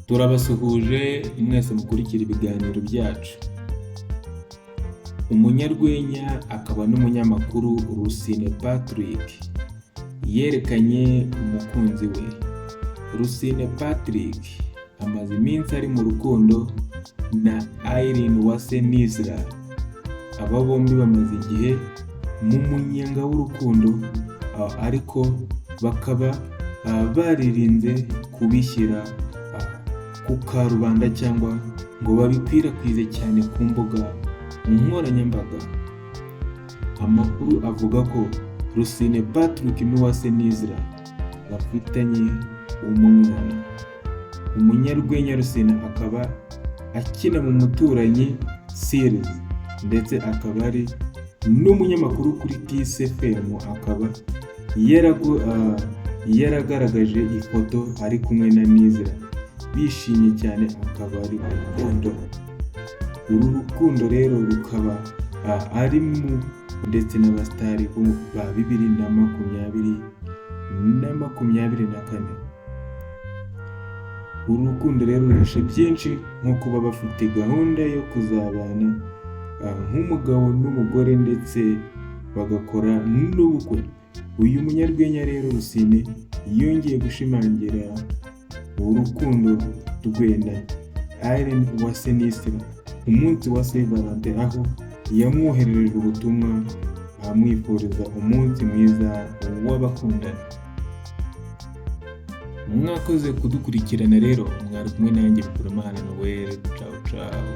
Turabasuhuje mwese mukurikira ibiganiro byacu. Umunyarwenya akaba n'umunyamakuru Rusine Patrick yerekanye umukunzi we. Rusine Patrick amaze iminsi ari mu rukundo na Irene Uwase Nizra. Aba bombi bamaze igihe mu munyenga w'urukundo, ariko bakaba baririnze kubishyira ku karubanda cyangwa ngo babikwirakwize cyane ku mbuga nkoranyambaga. Amakuru avuga ko Rusine Patrick n'Uwase Nizra bafitanye umwana. Umunyarwenya Rusine akaba akina mu Muturanyi series, ndetse akaba ari n'umunyamakuru kuri Kiss FM, akaba yaragaragaje ifoto ari kumwe na Nizra bishimye cyane, akaba ari urukundo. Uru rukundo rero rukaba ari mu ndetse n'abasitari ba 2020 na 24. Uru rukundo rero ruhishe byinshi, nko kuba bafite gahunda yo kuzabana nk'umugabo n'umugore, ndetse bagakora n'ubukwe. Uyu munyarwenya rero Rusine yongeye gushimangira urukundo rwe na Irene Uwase Nizra ku munsi wa Saint Valentin, aho yamwoherereje ubutumwa amwifuriza umunsi mwiza w'abakundana. Mwakoze kudukurikirana rero, mwari kumwe nanjye Bikorimana Noel. Ciao ciao.